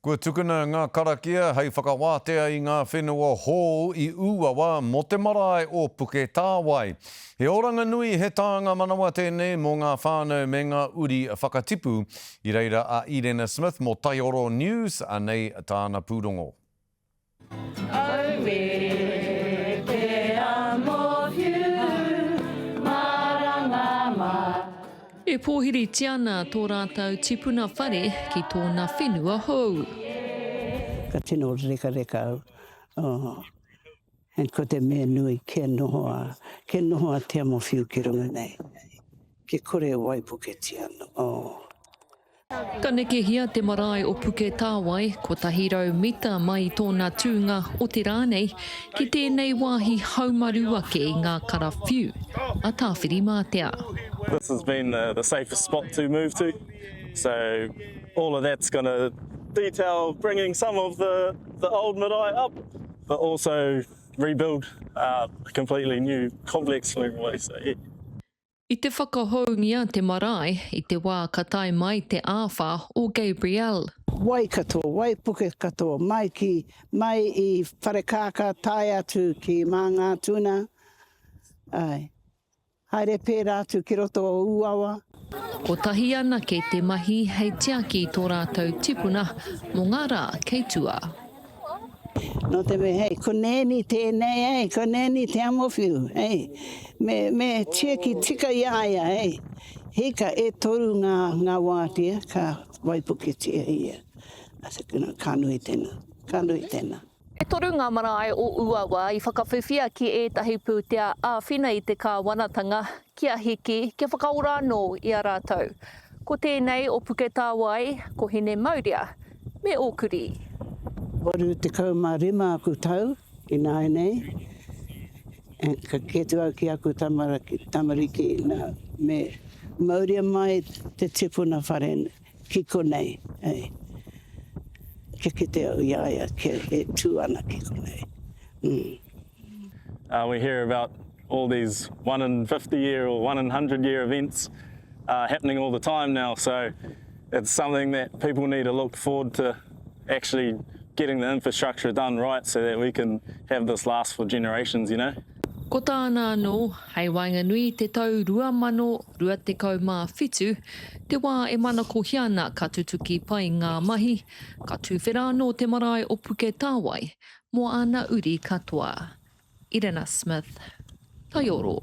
Kua tukuna ngā karakia hei whakawātea i ngā whenua hou i Ūawa mō te marae o Puketāwai. He oranga nui, he tānga manawa tēnei mō ngā whānau me ngā uri whakatipu. I reira a Irena Smith mō Taioro News, anei tāna pūrongo. Auē te amowhiu, maranga mai. E pōhiritia ana tō rātou tipuna whare ki tōna whenua hou. Ka tino rekareka au, oh, and ko te mea nui kia noho a, kia noho a Te Amowhiu ki runga nei, kia kore e waipuketia, oh. Ka nekehia te marae o Puketāwai, 100 mita mai i tōna tūnga o te rā nei, ki tēnei wāhi haumaru ake i ngā karawhiu a Tāwhirimātea. This has been the, the safest spot to move to, so all of that's gonna detail bringing some of the, the old marae up, but also rebuild uh, a completely new complex for everybody. So, yeah. I te whakahoungia te marae i te wā ka tae mai te āwhā o Gabrielle. Wai katoa, waipuke katoa, mai ki, mai i Wharekākā tae atu ki Māngātuna, āe, haere pērā atu ki roto o Ūawa. Kotahi anake te mahi hei tiaki i tō rātou tipuna mō ngā rā kei tua. Nō te mea, hei, ko Nanny tēnei, hei, ko Nanny te amowhiu, hei, me, me tiaki tika i a ia, hei. Hika, e toru ngā, ngā wātea ka waipuketia ia. I said, you know, ka nui tēnā, ka nui tēnā. E toru ngā marae o Uawa i whakawhiwhia ki ētahi pūtea āwhina i te kāwanatanga kia hiki, kia whakaora anō i a rātou. Ko tēnei o Puketāwai, ko Hinemaurea, me Ōkurī. 85 aku tau ināianei, and ka kī atu au ki aku tamariki, nā, me mauria mai te tipuna whare ki konei, hei, kia kite au i a ia e tū ana ki konei. Mm. We hear about all these one in 50 year or one in 100 year events uh, happening all the time now, so it's something that people need to look forward to actually getting the infrastructure done right so that we can have this last for generations, you know. Ko tāna anō, hei waenganui i te tau 2027, te wā e manakohia ana ka tutuki pai ngā mahi, ka tuwhera anō te marae o Puketāwai mō āna uri katoa. Irena Smith, Taioro.